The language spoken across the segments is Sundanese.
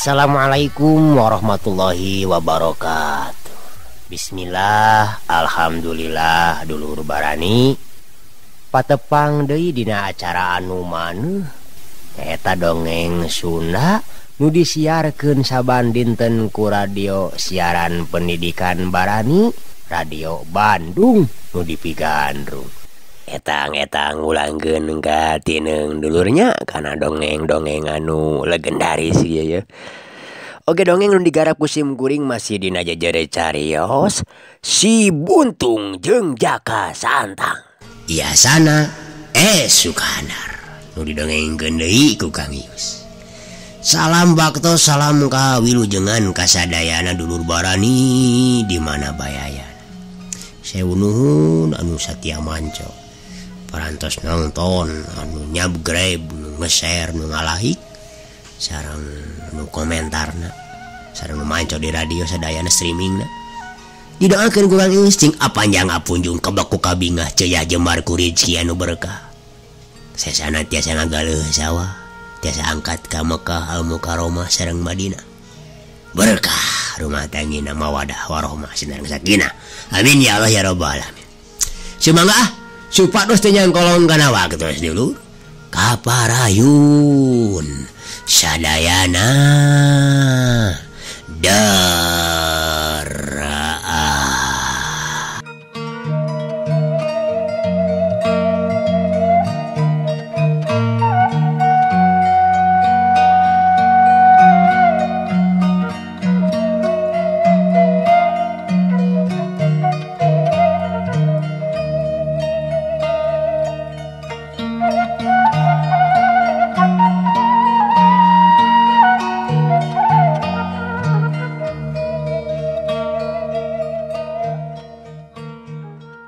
Assalamualaikum warahmatullahi wabarakatuh. Bismillah, alhamdulillah dulur barani. Patepang deui dina acara anu maneuh eta dongeng Sunda nu disiarkeun saban dinten ku radio siaran pendidikan Barani, Radio Bandung nu dipigandrung. Etang-etang ulangkeun ka tineung dulurnya kana dongeng-dongeng anu legendaris ieu ye. Oke, dongeng nu digarap ku sim kuring masih dina jejere carios Si Buntung jeung Jaka Santang. Iasana Sukandar nu didongengkeun deui ku Kang Ius. Salam bakto, salam ka wilujengan kasadayana dulur barani di mana bayayana. Sewu nuhun anu satia manco. Parantos nonton anu nyabgrab, nu nge-share, nu ngalahik sareng nu komentarna, sareng nu manco di radio sadayana streamingna. Didoakeun ku Kang Ius cing apanjang apunjung kebek ku kabingah ceyah jembar ku rizki anu berkah. Sesana tiasa ngagaleuh sawah, tiasa angkat ka Mekah Al Mukarramah sareng Madinah. Berkah rumah tangina mawadah warahmah sareng sakinah. Amin ya Allah ya rabbal alamin. Sumangga ah, supados teh nyangkolong kana waktos dulur. Kaparayun sadayana daraa.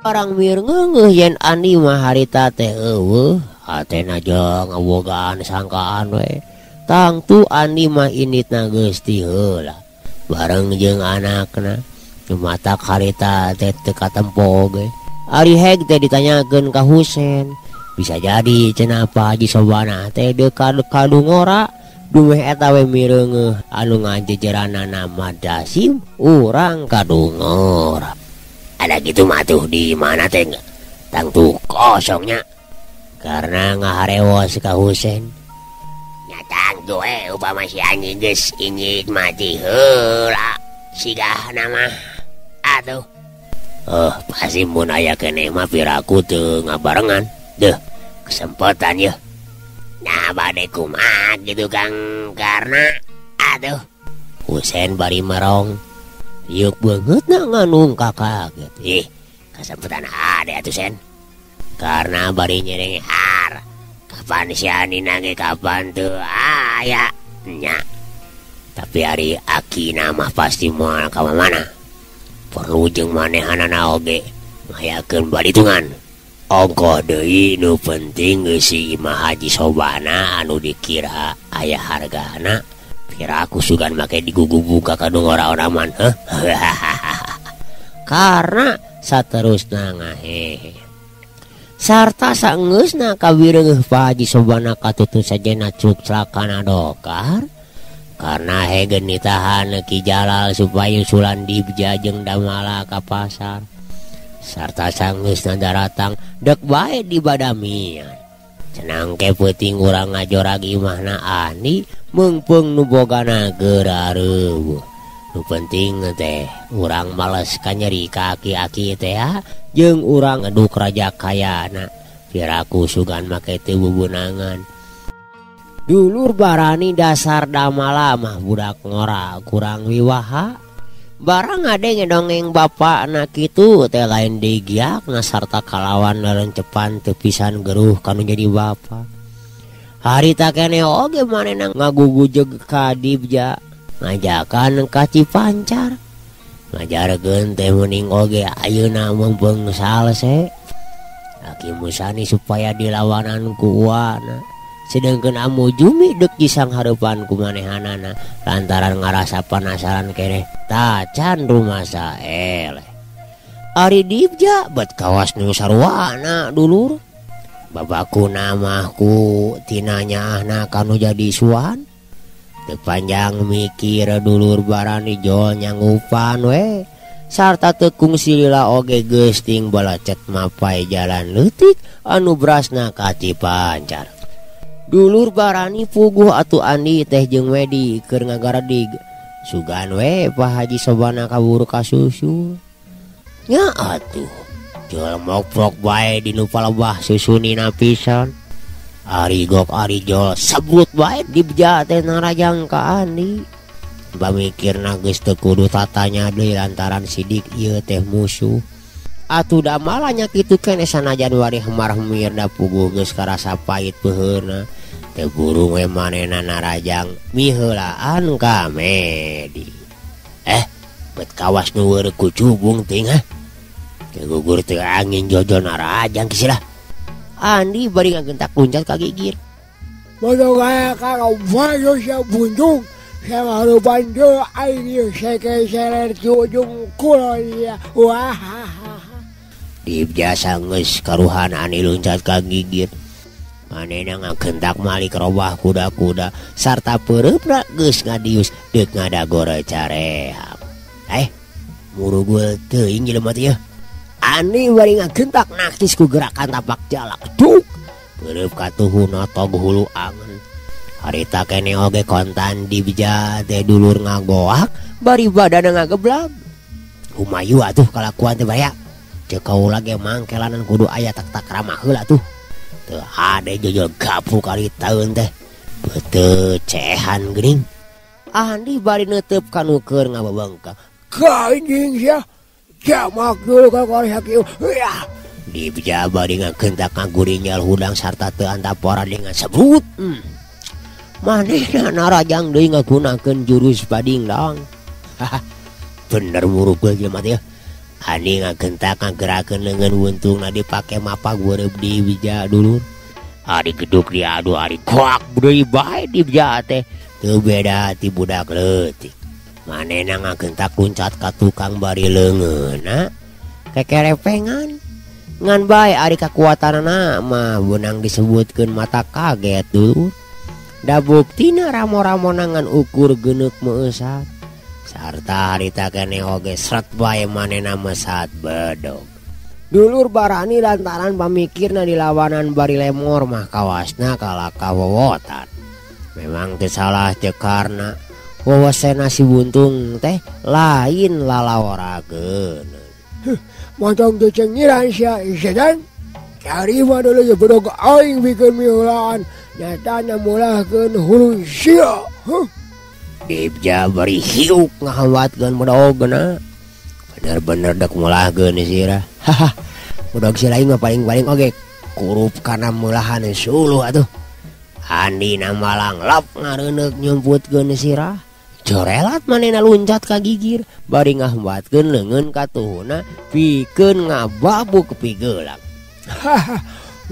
Orang mirngeungeuh yen Andi mah harita teh eueuh hatena jeung ngabogaan sangkaan we. Tangtu Andi mah inditna geus ti heula bareng jeung anakna matak harita teh teu katempo ge. Ari heg teh ditanyakeun ka Husen, bisa jadi cenah Pak Haji Sobana teh deuk kadungora dumeh eta we mireungeuh anu ngajejeranana Madasim urang kadungora. Ada gitu mah tuh di mana teh tangtu kosongnya karena ngaharewos ka Husen. Nya tangtu upama si anjing geus inyit mati heula sigahna mah atuh. Pasti mun aya keneh mah piraku teu ngabarengan. Deuh, kesempatan yeuh. Nah bade kumaha gitu Kang karena atuh. Husen bari merong. Yuk banget na nganung kakak gitu. Ih, kesempatan ada tuh Sen. Karena bari nyereng har. Kapan si Ani nange kapan tuh aya nya. Tapi hari aki nama pasti moal ka mana. Perlu jeung manehanana oge ngayakeun balitungan. Ongkoh deui nu penting geus si Imah Haji Sobana anu dikira aya hargana. Kira aku sugan make digugubu ka kadung ora-oraman. Karena saterusna ngahehe. Sarta saenggeusna kawireungeuh Pak Haji Sobana katutun sajena cukclakana dokar. Karena hegen ditahan Ki Jalal supaya usulan Dibja jeung Damala ka pasar. Sarta saenggeusna daratang dek bae di badamian. Cenang ke peuting urang ngajorag imahna Ani meungpeung nu bogana keur areuweuh. Nu penting teh urang males ka nyeri ka aki-aki teh jeung urang ngeduk raja kayana. Piraku sugan make teu bubunangan. Dulur barani dasar Damala mah budak ngora kurang wiwaha. Barang ade ngedongeng bapakna kitu teh lain digiakna sarta kalawan lelencepan teu pisan geruh kanu jadi bapa. Harita keneh oge manehna ngagugujeg ka Dibja ngajakan ka Cipancar. Ngajarkeun teh meuning oge ayeuna meungpeung salse. Aki Musani supaya dilawanan ku uana. Sedangkan Amu Jumi dek gisang hareupan ku manehanana lantaran ngarasa penasaran keneh tacan rumasa eleh. Ari Dibja bet kawas nu sarwana dulur. Babaku namahku tina nyaahna kanu jadi suan. Teu panjang mikir dulur barani jol nyanggupan we. Sarta teu kungsi lila oge geus ting balecet mapai jalan leutik anu brasna ka Cipancar. Dulur barani puguh atuh Andi teh jeung Wedi keur ngagaredig. Sugan we Pak Haji Sobana kaburu kasusul. Nya atuh jol moprok bae di nu palebah susunina pisan. Ari gok ari jol sebut bae dibja teh narajang ka Andi. Pamikirna geus teu kudu tatanya deui lantaran sidik ieu teh musuh. Atuh da malanya kitu keneh sanajan wari hemar-hemir da puguh geus karasa pait peuheurna. Teu burung we manehna narajang miheulaan ka Medi. Bet kawas nu weureuh kucubung ting hah. Teu gugur teu angin jojo narajang kisilah. Andi bari ngagentak luncat ka gigir. Bodoh kaya kalau bayo sia buntung, sama harapan deui aing ieu seke seler di ujung kulon ya. Wah. Dibjasa geus karuhan Andi luncat ka gigir. Manehna ngagentak malik robah kuda-kuda sarta peureupna geus ngadius deuk ngadagore caream. Murugul teuing jelema teh. Andi bari ngagentak nakis ku gerakan tapak jalak. Duk. Peureub katuhuna tog hulu angen. Harita keneh oge kontan dibja teh dulur ngagoak bari badana ngageblag. Humayu atuh kalakuan teh baya. Ceuk kaula ge mangkelanan kudu aya tak-tak ramah heula atuh. Teu ade jojol gapu kali taeun teh. Beuteut cehan geuning. Andi bari neuteup ka nu keur ngababengkang. Anjing sia. Jamak dulu ka korek kieu. Ya. Dibja bari ngagentak ngagurinyal hudang sarta teu antapora dengan sebut. Manehna narajang deui ngagunakeun jurus badingdang. Bener murugul jelema teh. Andi ngagentak ngagerakeun leungeun wuntungna dipake mapag weureup di bija dulur. Ari geduk diadu ari goak deui bae dibja teh. Teu beda ti budak leutik. Manehna ngagentak luncat ka tukang bari leungeunna kekerepengan. Ngan bae ari kakuatanana mah beunang disebutkeun mata kaget dulur. Da buktina ramo-ramona ngan ukur geneuk meusat. Sarta harita keneh oge sret bae manehna mesat bedog. Dulur barani lantaran pamikirna dilawanan bari lemor mah kawasna kalaka wowotan. Memang teu salah cekarna wewesena si buntung teh lain lalaworageun. Motong teu cengiran sia setan. Tarima dulu ye bedog aing bikeun miheulaan. Nyatana mulahkeun hulu sia. Huh. Dibja bari hiuk ngahambatkeun bedogna. Bener-bener dek mulahkeun sirah. Haha. Bedog si lain mah paling-paling oge kurup kana mulahan suluh atuh. Andi namalang lap ngareuneuh nyumputkeun sirah. Jorelat manehna luncat ka gigir bari ngahambatkeun leungeun katuhuna pikeun ngababuk pigelang. Haha.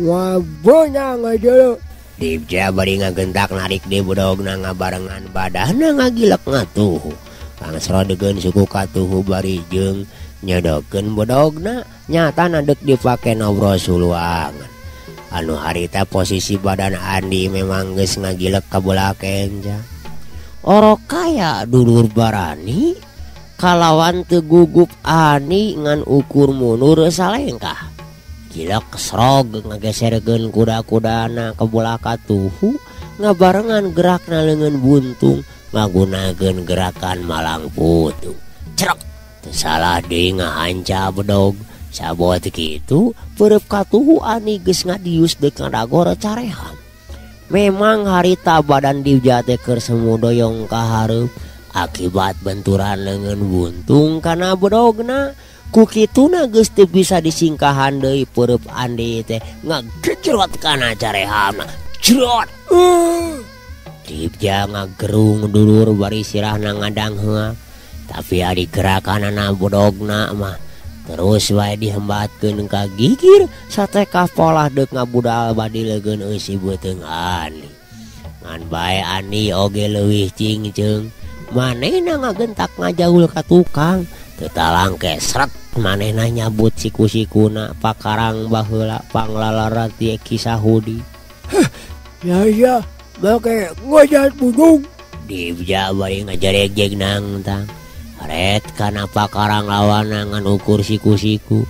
Wabona ngajeuleuh. Dibja bari ngagentak narik di bedogna ngabarengan badahna ngagilek ngatuhu. Langsrodegeun suku katuhu bari jeung nyodokeun bedogna nyatana deuk dipake ngobrol suluangan. Anu harita posisi badan Andi memang geus ngagilek ka belah kenja. Orok kaya dulur barani kalawan teu gugup Andi ngan ukur mundur salengkah. Gilek srog ngageserkeun kuda-kudana ka belah katuhu ngabarengan gerakna leungeun buntung ngagunakeun gerakan malang putung. Cerek teu salah deui ngahanca bedog. Sabot kitu peureub katuhu Ani geus ngadius deuk ngadagor carehan. Memang harita badan dibja teh keur semu doyong ka hareup akibat benturan leungeun buntung kana bedogna. Ku kituna geus teu bisa disingkahan deui peureub Andi teh ngagejrot kana carehamna. Jrot. Dibja ngagerung dulur bari sirahna ngadang heua. Tapi ari gerakanana bedogna mah terus wae dihembatkeun ka gigir sateka polah deuk ngabudal badi leugeun eusi beuteung Andi. Ngan bae Andi oge leuwih cingceung. Manehna ngagentak ngajaul ka tukang. Teu talangke sret manehna nyabut siku-sikuna pakarang baheula panglalara ti kisah hudi. Hah, ya ya, make ngojat budung. Dibja bari ngajaregjeg nangtang. Ret kana pakarang lawan ngan ukur siku-siku.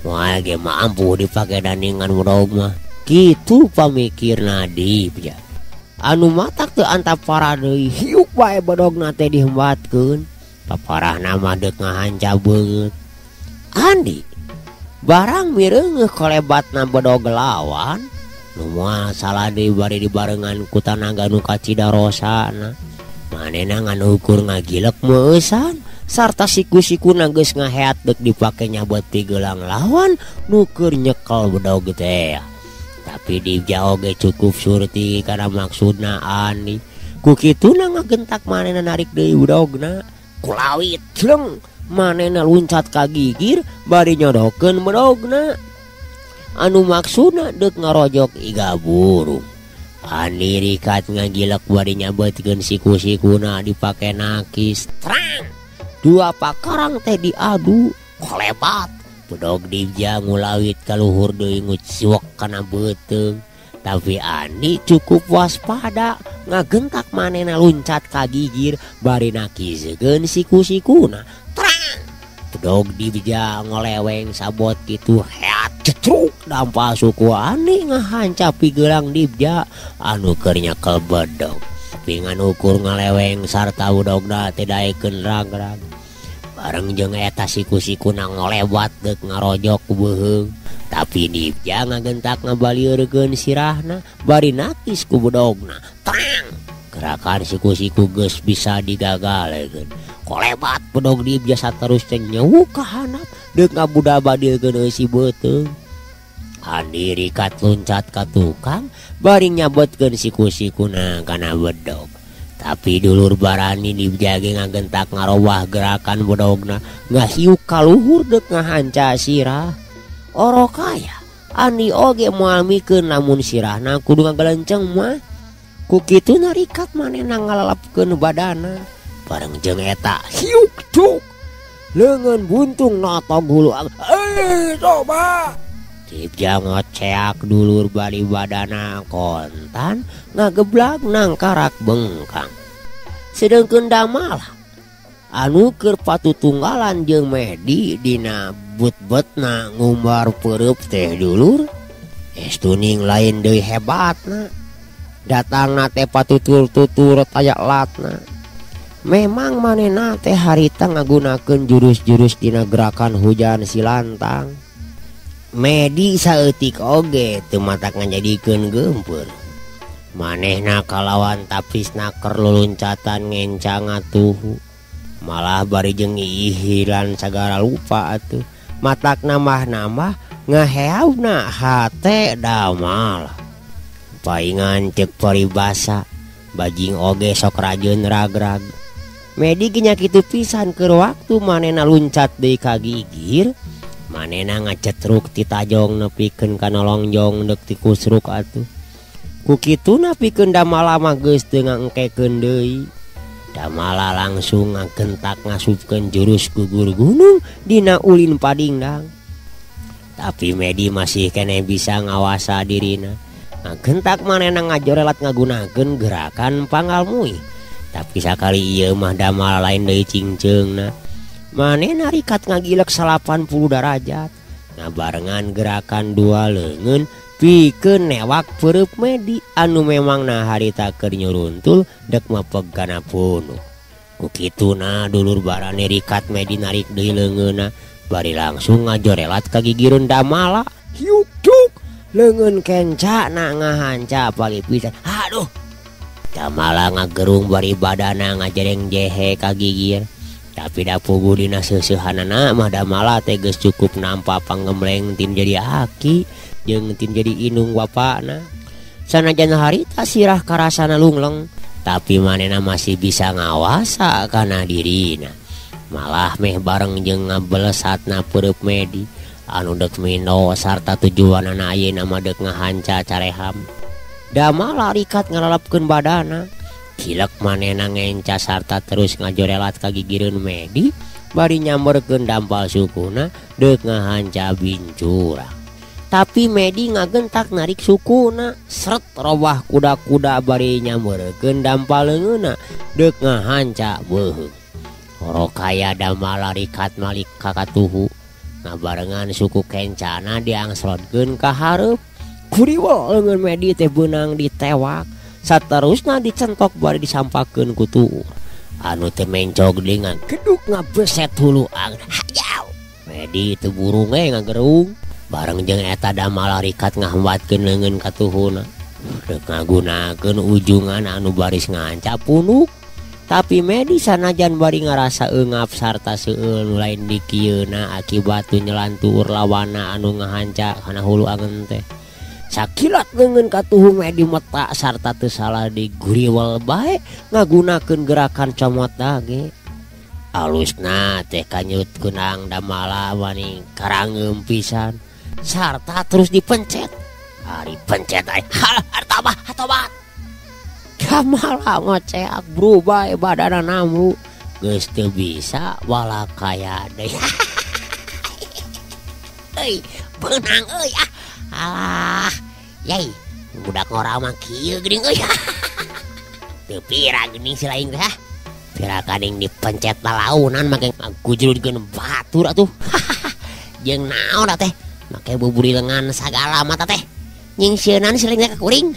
Moal ge mah ampuh dipake daningan bedog mah. Kitu pamikirna Dibja. Anu matak teu antap parah deui hiuk bae bedogna teh dihembatkeun. Paparahna mah deuk ngahanca beungeut. Andi barang mireungeuh kolebatna bedog lawan nu moal salah deui bari dibarengan ku tanaga nu kacida rosana. Manehna ngan ukur ngagilek meueusan sarta siku-sikuna geus ngaheat deuk dipake nyabet pigelang lawan nu keur nyekel bedog teh. Tapi Dibja oge cukup surti kana maksudna Andi. Ku kituna ngagentak manehna narik deui bedogna. Kulawit jleng manehna luncat ka gigir bari nyodokeun bedogna. Anu maksudna deuk ngarojok iga burung. Andi rikat ngagilek bari nyabetkeun siku-sikuna dipake nakis. Trang! Dua pakarang teh diadu kolebat. Bedog Dibja ngulawit kaluhur deui ngucuek kana beuteung. Tapi Andi cukup waspada ngagentak manehna luncat ka gigir bari nakisekeun siku-sikuna. Trang! Bedog Dibja ngoleweng sabot kitu heat cetruk dampal suku Andi ngahanca pigelang Dibja anu keur nyekel bedog. Pingan ukur ngaleweng sarta bedogna teh daekeun rag-rag. Bareng jeung eta siku-sikuna ngolewat deuk ngarojok ku beuheung. Tapi Dibja ngagentak ngabalieurkeun sirahna bari nakis ku bedogna. Tang! Gerakan siku-siku geus bisa digagalekeun. Kolebat bedog Dibja saterus teh nyewuk ka handap deuk ngabudabadilkeun eusi beuteung. Andi rikat luncat ka tukang bari nyabetkeun siku-sikuna kana bedog. Tapi dulur barani Dibja ge ngagentak ngarobah gerakan bedogna ngahiuk ka luhur deuk ngahanca sirah. Orokaya Andi oge moal mikeun lamun sirahna kudu ngagelenceng mah. Ku kituna rikat manehna ngalalapkeun badana. Bareng jeung eta hiuk cuk leungeun buntung notog hulu. Coba Dibja ngoceak dulur bari badana kontan ngageblag nangkarak bengkang. Sedengkeun Damala anu keur patutunggalan jeung Medi dina but-betna ngumbar peureub teh dulur. Estuning lain deui hebatna. Datangna teh patutur-tutur aya latna. Memang manehna teh harita ngagunakeun jurus-jurus dina gerakan hujan silantang. Medi saeutik oge teu matak ngajadikeun geumpeur. Manehna kalawan tapisna keur luluncatan ngencang atuhu. Malah bari jeung ihilan sagala lupa atuh. Matak nambah-nambah ngaheauna hate Damala. Paingan ceuk paribasa bajing oge sok rajeun rag-rag. Medi ge nya kitu pisan keur waktu manehna luncat deui ka gigir. Manehna ngacetruk ti tajong nepikeun ka nolongjong deuk ti kusruk atuh. Ku kituna pikeun Damala mah geus teu ngangkekeun deui. Damala langsung ngagentak ngasupkeun jurus gugur gunung dina ulin padingdang. Tapi Medi masih keneh bisa ngawasa dirina. Ngagentak manehna ngajorelat ngagunakeun gerakan panggal mui. Tapi sakali ieu mah Damala lain deui cingceungna. Manehna rikat ngagilek 80 derajat. Ngabarengan gerakan dua leungeun pikeun newak peureub Medi anu memangna harita keur nyuruntul deuk mepeg kana punuk. Ku kituna dulur barane rikat Medi narik deui leungeunna bari langsung ngajorelat ka gigireun Damala. Hiuk cuk leungeun kencana ngahanca palipisan. Aduh. Damala ngagerung bari badana ngajereng jehe ka gigir. Tapi da puguh dina seuseuhanana mah Damala teh geus cukup nampa panggembleng tim jadi aki jeung tim jadi indung bapana. Sanajan harita sirah karasana lungleng, tapi manehna masih bisa ngawasa kana dirina. Malah meh bareng jeung ngabelesatna peureub Medi anu deuk mino sarta tujuanana ayeuna mah deuk ngahanca careham. Damala rikat ngalalapkeun badana. Cilek manehna ngenca sarta terus ngajorelat ka gigireun Medi bari nyamberkeun dampal sukuna deuk ngahanca bincura. Tapi Medi ngagentak narik sukuna seret robah kuda-kuda bari nyameurekeun dampal leungeunna deuk ngahanca beuheung. Rokaya damala rikat malik ka katuhu ngabarengan suku kencana diangsrodkeun ka hareup. Kuriwel leungeun Medi teh beunang ditewak saterusna dicentok bari disampakeun ku tuur. Anu teh mencog dengan geduk ngabeset hulu angen. Hayau. Medi teu burung we ngagerung. Bareng jeung eta damala rikat ngahambatkeun leungeun katuhuna. Deuk ngagunakeun ujungan anu baris nganca punuk. Tapi Medi sanajan bari ngarasa eungap sarta seueul nu lain dikieuna akibat tu nyelantur lawana anu ngahanca kana hulu angen teh. Sakilat leungeun katuhu Medi metak sarta teu salah diguriwel bae ngagunakeun gerakan comot dage. Alusna teh kanyut kunang damala wani karangeum pisan sarta terus dipencet. Ari pencet ai halah tobat tobat. Kamala ngoceak berubah badana namru geus teu bisa walakaya deui. Euy, beunang euy ah. Alah, yai, budak ngora mah kieu geuning euy. Teu pira geuning si laing teh. Pira kading dipencet lalaunan make ngagujrudkeun batur atuh. Jeung naon teh? Make buburi lengan sagala mata teh. Nyingsieunan si laing teh ka kuring.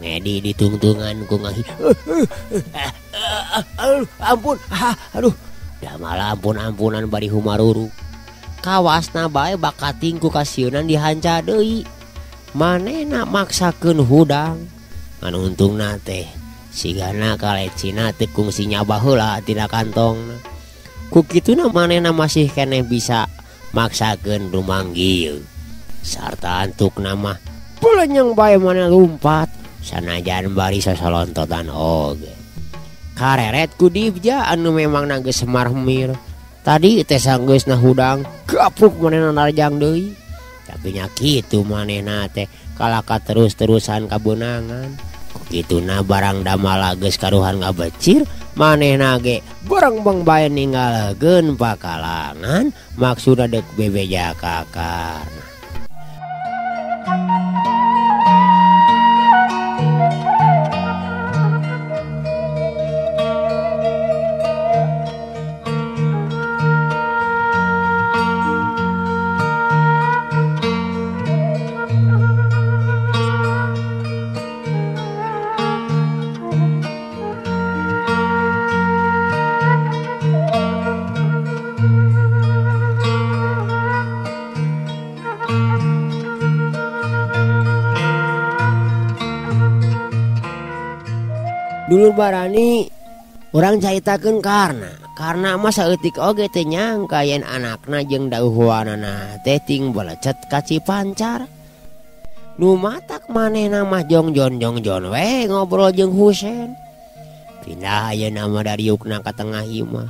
Medi ditungtungan ku ngahi. Ampun, aduh. Damala ampun-ampunan bari humaruru. Kawasna bae bakating ku kasieunan dihanca deui. Manehna maksakeun hudang. Ngan untungna teh sigana kalecina teu kungsi nyabah heula tina kantongna. Ku kituna manehna masih keneh bisa maksakeun rumanggil. Sarta antukna mah belenyeng bae manehna lumpat. Sanajan bari sasalontotan oge. Kareret ku Dibja anu memang geus semar hemir. Tadi teh sanggeusna hudang gapruk manehna narjang deui. Tapi nya kitu manehna teh kalaka terus-terusan kabeunangan. Ku kituna barang damala geus karuhan ngabecir manehna ge barengbeng bae ninggalkeun pakalangan maksudna deuk bebeja ka Karna. Dulur barani urang caritakeun karena mah saeutik oge teu nyangka yen anakna jeung dauhuanana teh ting belecet ka Cipancar. Nu matak manehna mah jongjon jongjon we ngobrol jeung Husen. Pindah ayeuna mah dariukna ka tengah imah.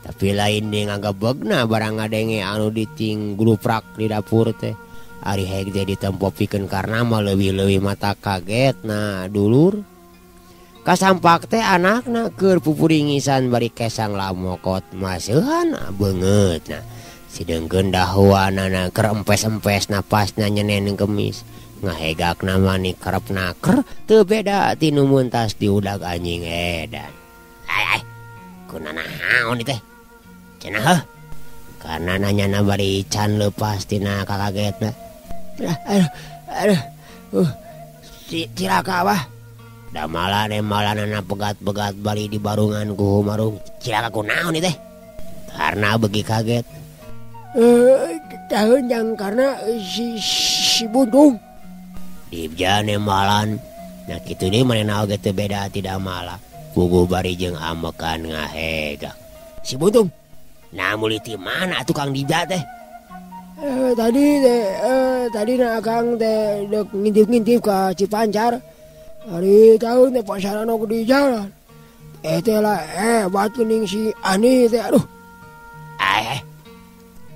Tapi lain deui ngagebegna barang ngadenge anu diting gluprak di dapur teh. Ari heg teh ditempo pikeun karna mah leuwih-leuwih mata kagetna dulur. Kasampak teh anakna keur pupuringisan bari kesang lamokot maseuhan beungeutna. Sideungkeun dahuanana keur empes-empes napasna nyenen kemis. Ngahegakna mani kerep naker teu beda ti nu muntas diudag anjing edan. Ai ai kunanaon ieu teh? Cenah heuh. Karena nanyana bari can leupas tina kakagetna. Aduh, aduh. Cilaka abah. Damala nemalanana pegat-pegat bari di barungan ku humarung. Cilaka ku naon ieu teh? Karena beuki kaget. Tahun yang karena si Buntung. Dibja nemalan. Nah kitu deui manehna oge teu beda ti damala. Puguh bari jeung amekan ngahegak. Si Buntung. Nah meuli ti mana atuh Kang Dibja teh? Tadi na Akang teh deuk ngintip-ngintip ka Cipancar. Hari tahun teh pasaran aku di jalan. Teh lah hebat geuning si Ani teh aduh.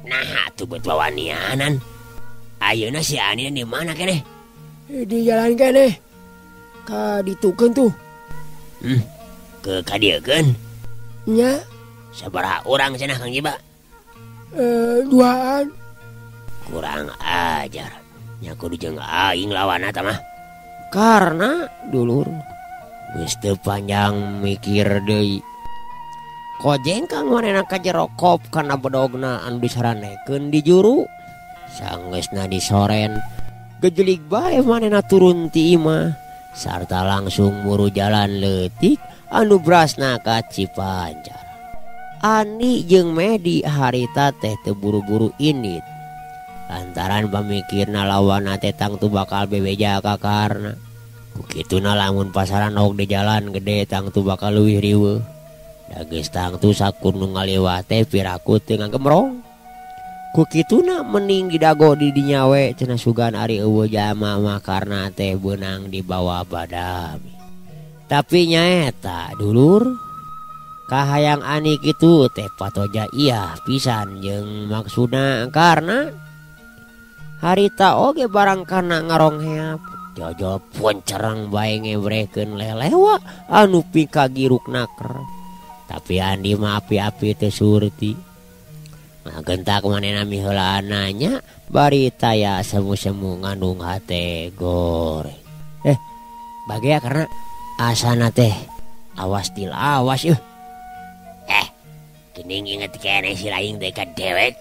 Nah atuh buat wawanianan. Ayeuna si Ani di mana keneh? Di jalan keneh. Ka ditukeun tuh. Ke kadieukeun? Nya. Sabaraha urang cenah Kang Jiba? Duaan. Kurang ajar. Nya kudu jeung aing lawan eta mah. Karena dulur geus teu panjang mikir deui. Kojeng kang manehna ka jero kop kana bedogna anu disaranekeun di juru. Sanggeusna disoren, gejelig bae manehna turun ti imah sarta langsung muru jalan leutik anu brasna ka Cipancar. Andi jeung Medi harita teh teu buru-buru indit. Lantaran pamikirna lawanna teh tangtu bakal bebeja ka Karna. Ku kituna lamun pasaran og di jalan gede tangtu bakal leuwih riweuh. Da geus tangtu sakur nu ngaliwat teh piraku teu ngagemrong. Ku kituna mending didago di dinya we cenah sugan ari eueuh jalma mah karna teh beunang dibawa badami. Tapi nyaeta dulur kahayang Ani kitu teh patoja iya pisan jeung maksudna karna harita oge barang kana ngarongheap. Jojo poncerang bae ngebrehkeun lelewa anu pikagiruk naker. Tapi Andi mah api-api teh surti. Ngagentak manehna miheulaan nanya bari taya semu-semu ngandung hate goreng. Bagea karena asana teh awas til awas euh. Geuning inget keneh si laing teh ka dewek.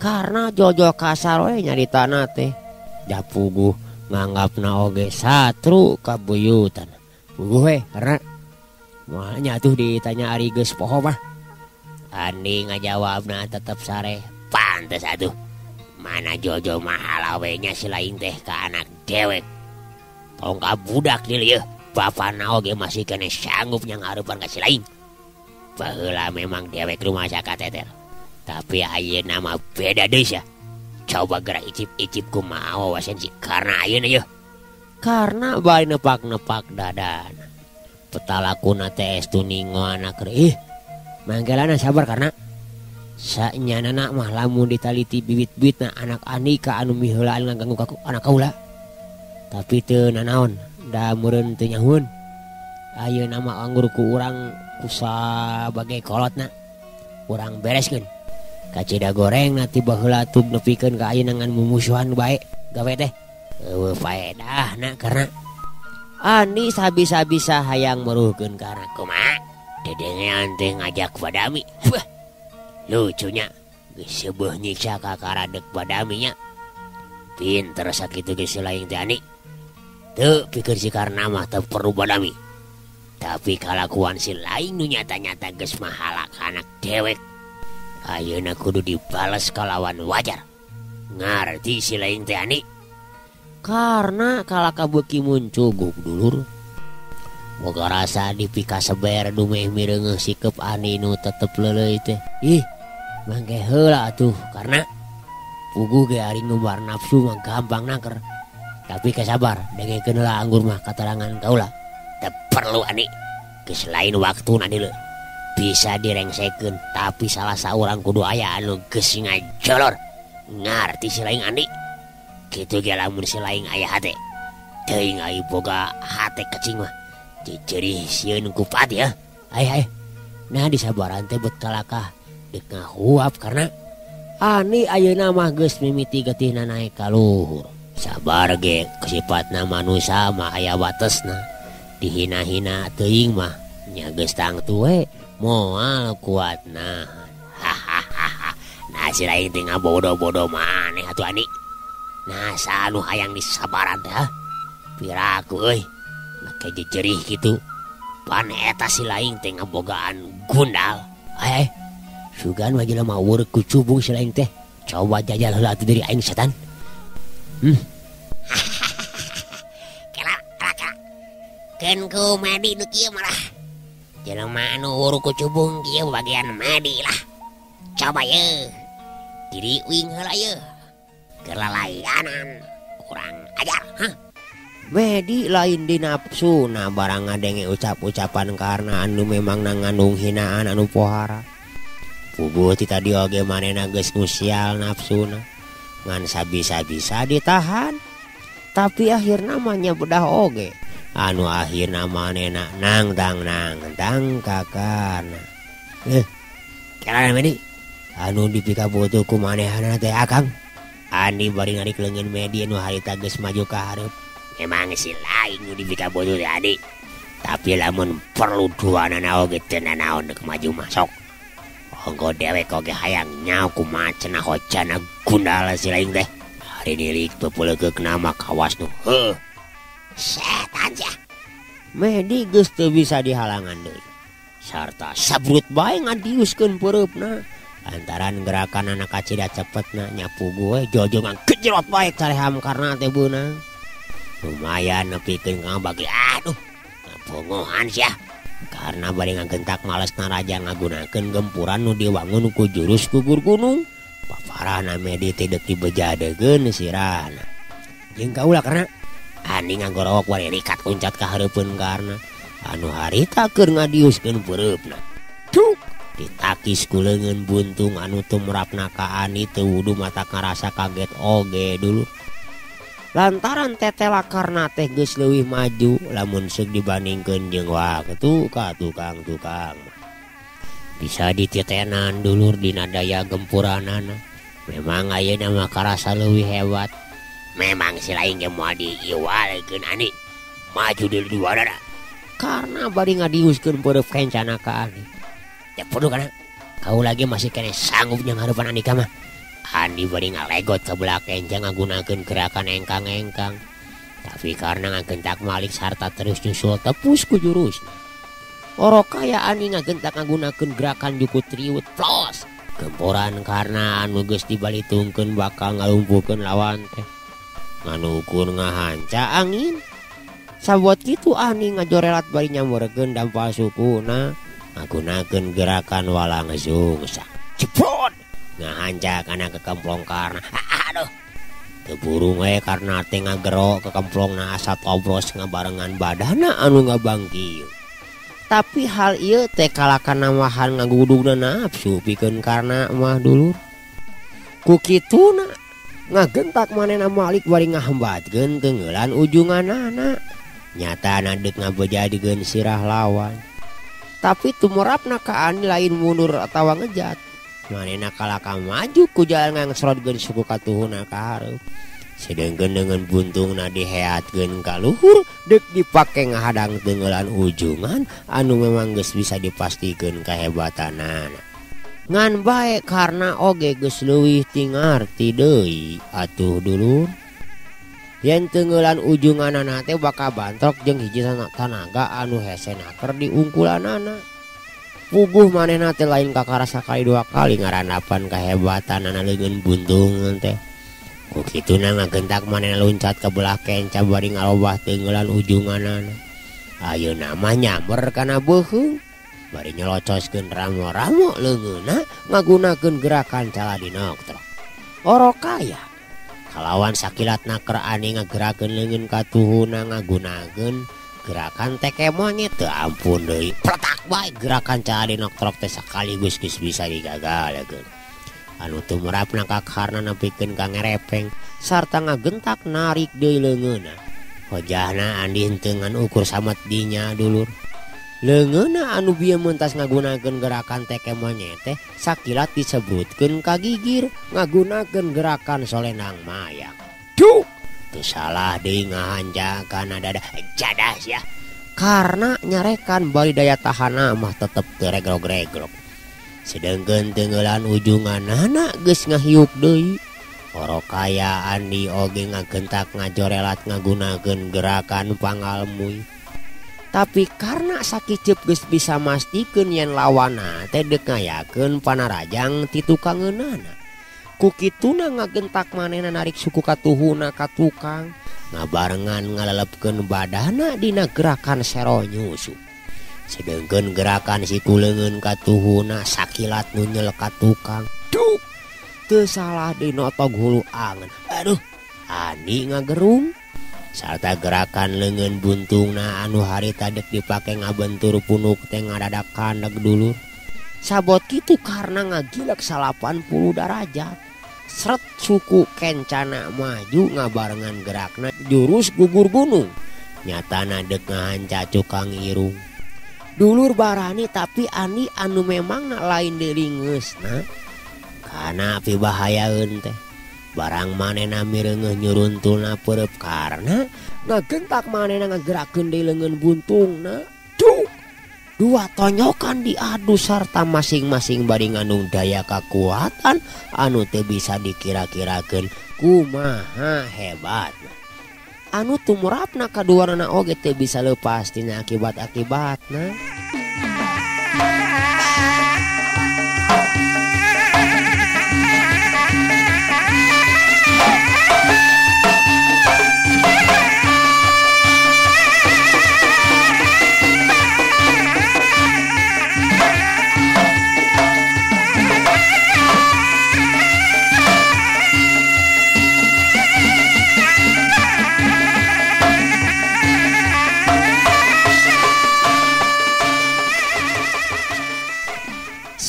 Karena Jojo kasar we nyaritana teh. Da puguh nganggapna oge satru kabuyutan. Puguh we karena moal nya atuh ditanya ari geus poho mah. Andi ngajawabna tetep sare. Pantes atuh. Mana Jojo mahalawe nya si laing teh ka anak dewek. Tong ka budak deui yeuh. Bapana oge masih keneh sanggup nya ngarupan ka si laing. Baheula memang dewek rumah sakateter. Tapi ayeuna mah beda deui sia. Coba gerak icip-icip kumaha wawasan si Karna ayeuna yeuh. Karna bari nepak-nepak dadana. Petalakuna teh estu ningoana keur ih. Manggelana sabar karena sanyanana mah lamun ditaliti bibit-bibitna anak Andika anu miheulaan ngaganggu ka anak kaula. Tapi teu nanaon da meureun teu nyahueun. Ayeuna mah anggur ku urang kusabagai kolotna. Urang bereskeun. Kacida goreng nanti baheula tug nepikeun ka ayeuna ngan mumusuhan bae gawe teh. Eueuh faedahna karena Andi sabisa-bisa hayang meruhkeun karena kumaha? Dedengean teh ngajak badami. Wah, lucunya geus seubeah nyiksa ka karadek badaminya. Pinter sakitu geus laing teh Andi. Teu pikir si Karna mah teu perlu badami. Tapi kalakuan si laing nu nyata-nyata geus mahalak anak dewek. Ayeuna kudu dibales kalawan wajar. Ngarti si laing teh Andi. Karena kalaka beuki muncuguk dulur. Moga rasa dipikaseber dumeh mireungeuh sikep Ani nu tetep leuleuy teh. Ih, mangke heula atuh karena puguh ge ari ngumbar nafsu mah gampang naker. Tapi kasabar, dengekeun heula anggur mah katarangan kaula. Teu perlu Ani. Geus lain waktuna deuleu. Bisa direngsekeun, tapi salah saurang kudu aya anu geus ngajolor. Ngarti si laing Andi. Kitu ge lamun si laing aya hate. Teuing ai boga hate kecing mah. Cicirih sieun ku pati ya. Ay ay. Nah disabaran teh bet kalakah deuk ngahuap karena Ani ayeuna mah geus mimiti getihna naek ka luhur. Sabar ge sifatna manusa mah aya watesna. Dihina-hina teuing mah nya geus tangtu we moal kuat nahan. Hahaha. Nah si laing teh ngabodo-bodo maneh atuh Ani. Nah sanu hayang disabaran teh. Piraku euy. Make jejerih gitu. Pan eta si laing teh ngabogaan gundal. Ay, sugan mah jelema wurek ku cubung si laing teh. Coba jajal heula atuh diri aing setan. Kela kela. Keun ku Madi nu kieu malah. Jelema anu wuruk ku cubung kieu bagian Madi lah. Coba ye. Diri uing heula ye. Kelalayanan kurang ajar, hah? Medi lain di nafsu nah barang ngadenge ucap-ucapan karena anu memang ngandung hinaan anu pohara. Puguh ti tadi oge manehna geus ngusial nafsuna. Ngan sabisa-bisa ditahan. Tapi akhirna mah nya bedah oge. Anu akhirna manehna nangtang nangtang ka Karna. Kira Medi. Anu dipikabutuh ku manehna teh Akang. Andi bari narik leungeun Medi nu harita geus maju ka hareup. Memang si lain nu dipikabutuh teh Adi. Tapi lamun perlu duanana oge teu nanaon deuk maju masuk. Onggo dewek oge hayang nyaho kumaha cenah hojana gundala si lain teh. Ari nilik pepeulegeuk nama kawas nu heuh. Setan sia. Medi geus teu bisa dihalangan deui. Sarta sabrut bae ngadiuskeun peureupna. Lantaran gerakan anak kacida cepetna nyapu gue jojongan kejerot bae careham karena teh beunang. Lumayan nepikeun ka bagi aduh ngapongohan sia. Karena bari ngagentak malesna raja ngagunakeun gempuran nu diwangun ku jurus gugur gunung. Paparahna Medi teh deuk dibejadegeun sirahna. Jeung kaula karena Andi ngagorowok bari rikat kuncat ka hareupeun karna. Anu harita keur ngadiuskeun peureupna. Duk ditakis ku leungeun buntung anu tumrapna ka Andi teu wudu mata ngarasa kaget oge dulu. Lantaran tetela karna teh geus leuwih maju lamun seuk dibandingkeun jeung waktu ka tukang-tukang. Bisa dititenan dulur dina daya gempuranana. Memang ayeuna mah karasa leuwih hebat. Memang si lain ge moal diiwalkeun Andi. Maju deui duanana. Karena bari ngadiuskeun peureuf kencana ka Andi. Ya perlu kana. Kau lagi masih kene sanggup jeung harepan Andi mah. Andi bari ngalegot ka belah kenca ngagunakeun gerakan engkang-engkang. Tapi karena ngagentak malik sarta terus nyusul tepus ku jurusna. Orok kaya Andi ngagentak ngagunakeun gerakan jukut riut plos. Gemporan karena anu geus dibalitungkeun bakal ngalumpuhkeun lawan teh. Nganukur ngahanca angin. Sabot kitu Andi ngajorelat bari nyamurkeun dampal sukuna ngagunakeun gerakan walang sungsang. Jebrot ngahanca kana kekemplong karna. Aduh. Teu burung we karna teh ngagero kekemplongna asa tobros ngabarengan badana anu ngabangkieu. Tapi hal ieu teh kalakan namahan ngagudugna nafsu pikeun karna mah dulur. Ku kituna ngagentak manehna malik bari ngahambatkeun teungeulan ujunganana. Nyatana deuk ngabejadikeun sirah lawan. Tapi tumrapna ka Andi lain mundur atawa ngejat. Manehna kalaka maju ku jalan ngangsrodkeun suku katuhuna ka hareup. Sedengkeun dengan buntungna diheatkeun ka luhur deuk dipake ngahadang teungeulan ujungan anu memang geus bisa dipastikeun kahebatanana. Ngan bae karna oge geus leuwih ti ngarti deui atuh dulur. Yen teungeulan ujunganana teh bakal bantrok jeung hiji tanaga anu hese naker di ungkulanana. Puguh manehna teh lain kakara sakali dua kali ngarandapan kahebatanana leungeun buntung teh. Ku kituna ngagentak manehna luncat ka belah kenca bari ngarobah teungeulan ujunganana. Ayeuna mah nyamber kana beuheung. Bari nyelocoskeun ramo-ramo leungeunna ngagunakeun gerakan caladinoktrok. Orok kaya kalawan sakilat naker Andi ngagerakeun leungeun katuhuna ngagunakeun gerakan teke monyet teu ampun deui. Pletak bae gerakan caladinoktrok teh sekaligus geus bisa digagalkeun. Anu tumrapna ka karna nepikeun ka ngerepeng sarta ngagentak narik deui leungeunna. Hojahna Andi henteu ngan ukur samet dinya dulur. Leungeunna anu bieu mentas ngagunakeun gerakan teke monyet teh sakilat disebutkeun ka gigir ngagunakeun gerakan solenang mayang. Duk! Teu salah deui ngahanca kana dada jadah sia. Karena nyarekan bari daya tahanna mah tetep teu regrog-regrog. Sedengkeun teungeulan ujunganana geus ngahiuk deui. Orok kaya Andi oge ngagentak ngajorelat ngagunakeun gerakan pangalmuy. Tapi karena sakiceup geus bisa mastikeun yen lawanna teh deuk ngayakeun panarajang ti tukangeunana. Ku kituna ngagentak manehna narik suku katuhuna ka tukang ngabarengan ngalelepkeun badana dina gerakan sero nyusup. Sedengkeun gerakan siku leungeun katuhuna sakilat nu nyel ka tukang. Duk! Teu salah dinotog hulu angen. Aduh, Andi ngagerung. Sarta gerakan leungeun buntungna anu harita deuk dipake ngabentur punuk teh ngadadak kandeg dulur. Sabot kitu karna ngagilek 80 darajat. Sret suku kencana maju ngabarengan gerakna jurus gugur gunung. Nyatana deuk ngahanca cukang irung. Dulur barani tapi Andi anu memangna lain delingeusna. Sahana pibahayaeun teh. Barang manehna mireungeuh nyuruntulna peureub karna ngagentak manehna ngagerakeun deui leungeun buntungna. Duk! Dua tonyokan diadu sarta masing-masing bari ngandung daya kakuatan anu teu bisa dikira-kirakeun kumaha hebatna. Anu tumrapna kaduanana oge teu bisa leupas tina akibat-akibatna.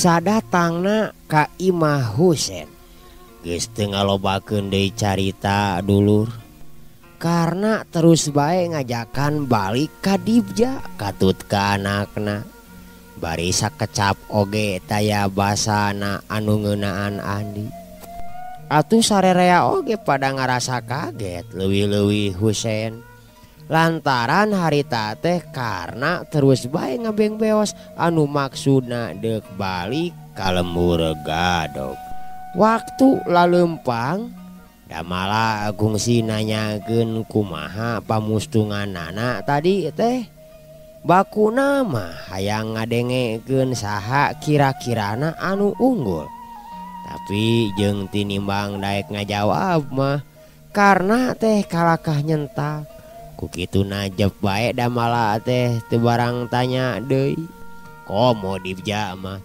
Sadatangna ka Imah Husen geus teu ngalobakeun deui carita dulur karena terus bae ngajakan balik ka Dibja katut ka anakna bari sakecap oge taya basana anu ngeunaan Andi. Atuh sarerea oge pada ngarasa kaget leuwih-leuwih Husen lantaran harita teh karena terus bae ngabeng beos anu maksudna deuk balik ka lembur Gadog. Waktu lalempang damala gungsi nanyakeun kumaha pamustunganana tadi teh. Bakuna mah hayang ngadengekeun saha kira-kirana anu unggul. Tapi jeung tinimbang daek ngajawab mah karena teh kalakah nyentak. Ku kitu najep bae damala teh teu barang tanya deui. Komo Dibja mah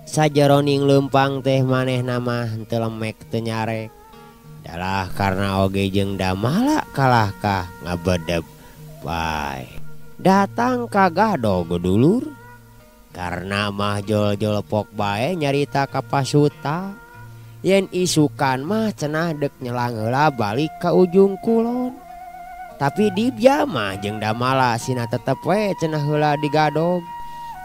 sajeroning leumpang teh manehna mah teu lemek teu nyarek. Dalah karena oge jeung damala kalahkah ngabedeb bae. Datang ka Gadog dulur. Karena mah jol-jol pok bae nyarita ka pasuta. Yen isukan mah cenah deuk nyelang heula balik ka ujung kulon. Tapi Dibja mah jeung damala sina tetep we cenah heula di Gadog.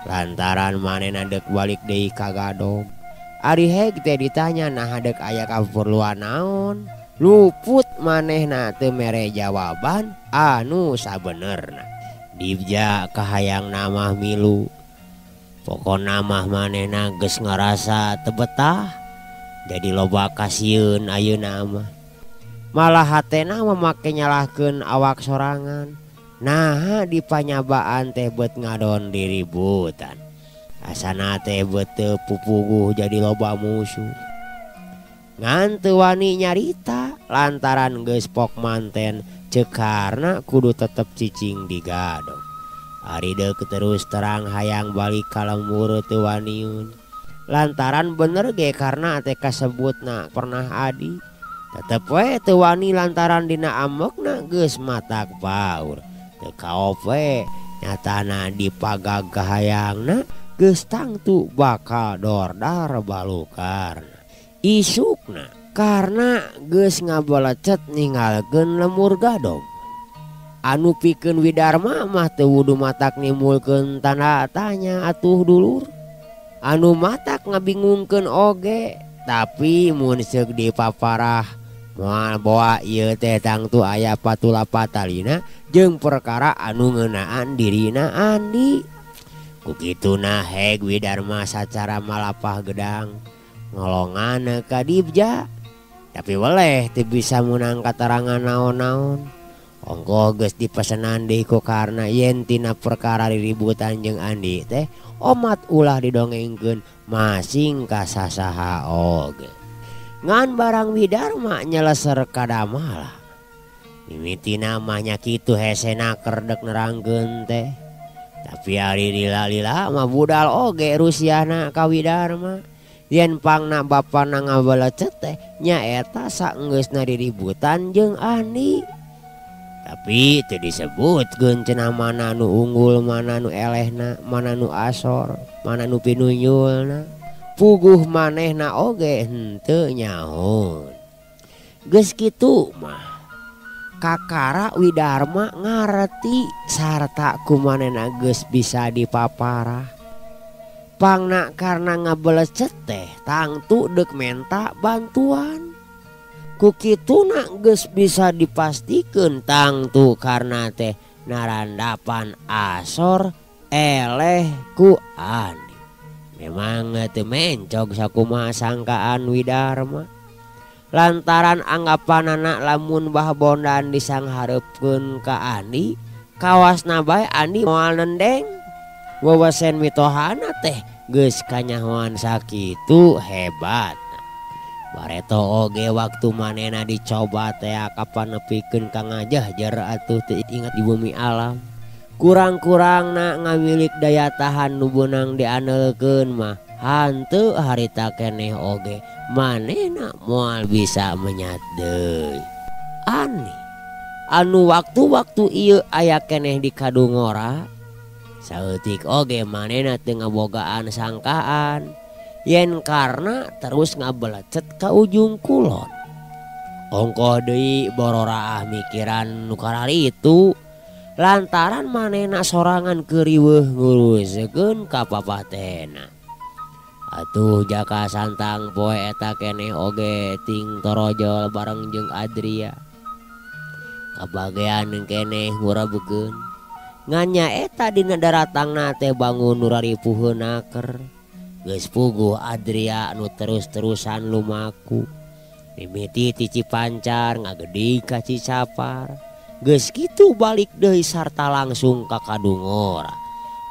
Lantaran manehna deuk balik deui ka Gadog. Ari heg teh ditanya naha deuk aya kaperluan naon. Luput manehna teu mere jawaban anu sabenerna. Dibja kahayang mah milu. Pokona mah manehna geus ngarasa teu betah. Jadi loba kasieun ayeuna mah. Malah hatena mah make nyalahkeun awak sorangan. Naha di panyabaan teh bet ngadon diributan. Asana teh bet teu pupuguh jadi loba musuh. Ngan teu wani nyarita lantaran geus pok manten ceuk karna kudu tetep cicing di Gadog. Ari deuk terus terang hayang balik ka lembur teu waniun. Lantaran bener ge karna teh kasebutna pernah adi. Tetep we teu wani lantaran dina amekna geus matak baur. Teu kaop we nyatana dipagag kahayangna geus tangtu bakal dordar balukarna. Isukna karena geus ngabalecet ninggalkeun lemur Gadog. Anu pikeun Widarma mah teu wudu matak nimbulkeun tanda tanya atuh dulur. Anu matak ngabingungkeun oge tapi mun seuk dipaparah moal boa ieu teh tangtu aya patula patalina jeung perkara anu ngeunaan dirina Andi. Ku kituna heg Widarma sacara malapah gedang ngolongan ka Dibja. Tapi weleh teu bisa meunang katarangan naon-naon. Ongkoh geus dipesenan deui ku karna yen tina perkara riributan jeung Andi teh omat ulah didongengkeun masing ka sasaha oge. Ngan barang Widarma nyeleser ka damala. Mimitina mah nya kitu hesena keur dek nerangkeun teh. Tapi ari lila-lila mah budal oge rusiana ka Widarma. Yen pangna bapana ngabalecet teh nyaeta saenggeusna diributan jeung Andi. Tapi teu disebutkeun cenah mana nu unggul, mana nu elehna, mana nu asor, mana nu pinunyulna. Puguh manehna oge henteu nyaho. Geus kitu mah kakara Widarma ngareti sarta ku manehna geus bisa dipaparah. Pangna karena ngabelecet teh tangtu deuk menta bantuan. Ku kituna geus bisa dipastikeun tangtu karena teh narandapan asor eleh ku Andi. Memang teu mencog sakumaha sangkaan Widarma. Lantaran anggapanana lamun Bah Bondan disanghareupkeun ka Andi, kawasna bae Andi moal nendeng. Wewesen mitohana teh geus kanyahoan sakitu hebat. Bareto oge waktu manehna dicoba teh kapan nepikeun ka ngajahjer atuh teu ingat di bumi alam. Kurang-kurangna ngamilik daya tahan nu beunang diandelkeun mah hanteu harita keneh oge manehna moal bisa menyat deui. Ani anu waktu-waktu ieu aya keneh di Kadungora saeutik oge manehna teu ngabogaan sangkaan yen karena terus ngabelecet ka ujung kulon. Ongkoh deui bororaah mikiran nu kararitu lantaran manehna sorangan keuriweuh ngurusekeun ka papatena. Atuh Jaka Santang poe eta keneh oge ting torojol bareng jeung Adria. Kabagean keneh ngurebekeun. Ngan nyaeta dina daratangna teh bangun nu raripuheun naker. Geus puguh Adria nu terus-terusan lumaku. Mimiti ti Cipancar ngagedig ka Cicapar. Geus kitu balik deui sarta langsung ka Kadungora.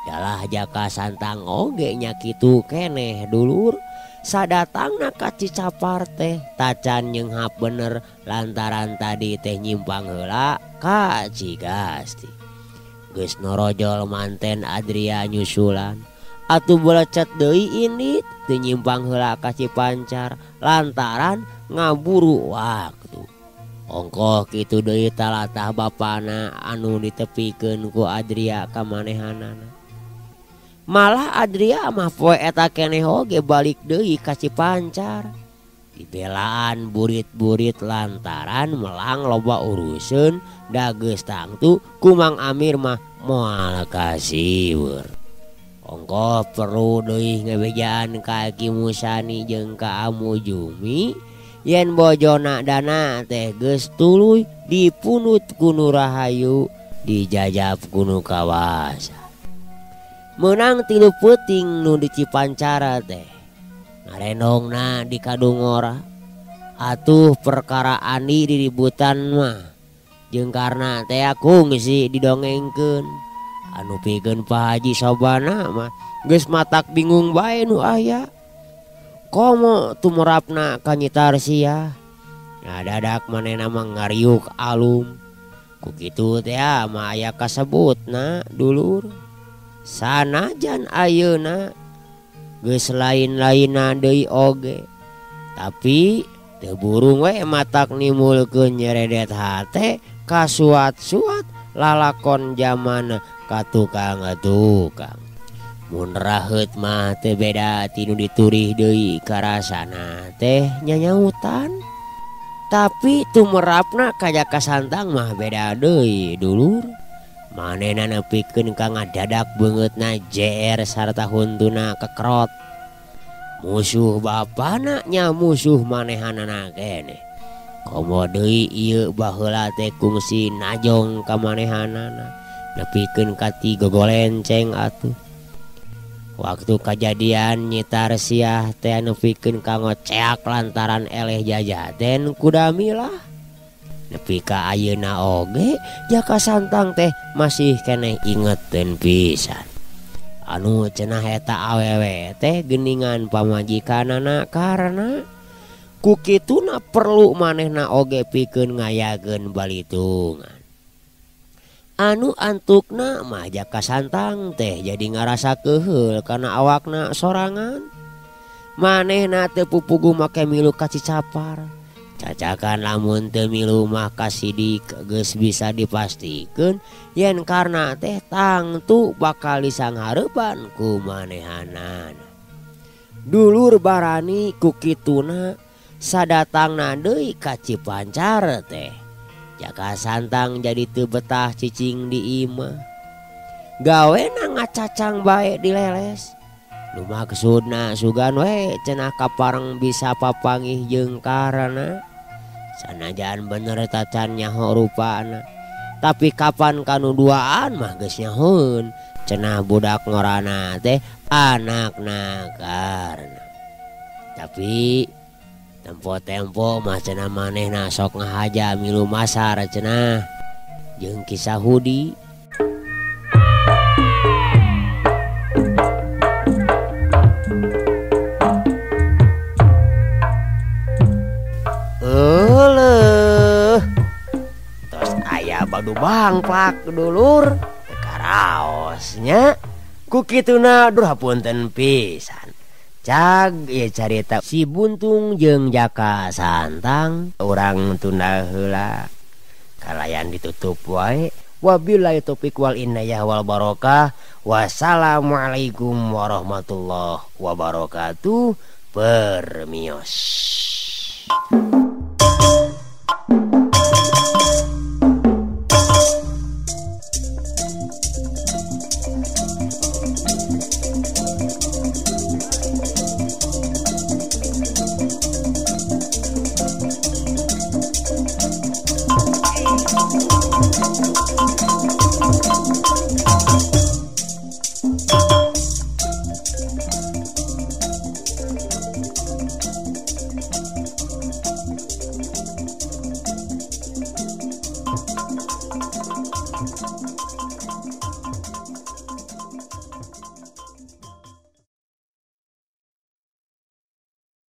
Dalah Jaka Santang oge nya kitu keneh dulur. Sadatangna ka Cicapar teh tacan nyenghap bener lantaran tadi teh nyimpang heula ka Cigasti. Geus norojol manten Adria nyusulan. Atuh belecet deui ini teu nyimpang heula ka Cipancar lantaran ngaburu waktu. Ongkoh kitu deui talatah bapana anu ditepikeun ku Adria ka manehanana. Malah Adria mah poe eta keneh oge balik deui ka Cipancar. Dibelaan burit-burit lantaran melang loba uruseun da geus tangtu ku Mang Amir mah moal kasiweur. Ongkoh perlu deui ngebejaan ka Ki Musani jeung ka Amu Jumi yen bojona dana teh geus tuluy dipunut ku nu rahayu dijajab ku nu kawasa. Meunang 3 peuting nu di Cipancara teh ngarendongna di Kadungora. Atuh perkara Andi diributan mah jeung karna teh kungsi didongengkeun. Anu pikeun Pak Haji Sobana mah geus matak bingung bae nu aya. Komo tumrapna ka Nyi Tarsiah. Ngadadak manehna mah ngariuk alum. Ku kitu teh mah aya kasebutna dulur. Sanajan ayeuna geus lain-lainna deui oge. Tapi teu burung we matak nimulkeun nyeredet hate kasuat-suat lalakon jaman ka tukang-tukang. Mun raheut mah teu beda tinu diturih deui karasana teh nyanyautan. Tapi tumerapna ka Jaka Santang mah beda deui dulur. Manehna nepikeun ka ngadadak beungeutna JR sarta huntuna kekrot. Musuh bapana nya musuh manehanana keneh. Komo deui ieu baheula teh kungsi najong ka manehanana nepikeun ka ti gogolenceng atuh. Waktu kajadian Nyi Tarsiah teh nepikeun ka ngoceak lantaran eleh jajaten ku Damilah. Nepi ka ayeuna oge Jaka Santang teh masih keneh ingeteun pisan. Anu cenah eta awewe teh geuningan pamajikanana karena ku kituna perlu manehna oge pikeun ngayakeun balitungan. Anu antukna mah Jaka Santang teh jadi ngarasa keuheul kana awakna sorangan. Manehna teu pupuguh make milu ka Cicapar. Cacakan lamun teu milu mah kasidik geus bisa dipastikeun yen karna teh tangtu bakal disanghareupan ku manehanana. Dulur barani ku kituna sadatangna deui ka Cipancar teh. Jaka Santang jadi teu betah cicing di imah. Gawena ngacacang bae dileles. Nu maksudna sugan we cenah kapareng bisa papanggih jeung karana. Sanajan bener tacan nyaho rupana. Tapi kapan kanu duaan mah geus nyahoeun. Cenah budak ngorana teh anakna Karna. Tapi tempo-tempo mah cenah manehna sok ngahaja milu masar cenah jeung Ki Sahudi. Euleuh. Tos aya badu bangplak dulur teu karaosnya. Ku kituna duh hapunten pisan. Cag ieu carita si Buntung jeung Jaka Santang urang tunda heula. Kalayan ditutup wae. Wabillahi taufik wal inayah wal barokah. Wassalamualaikum warahmatullahi wabarakatuh. Permios.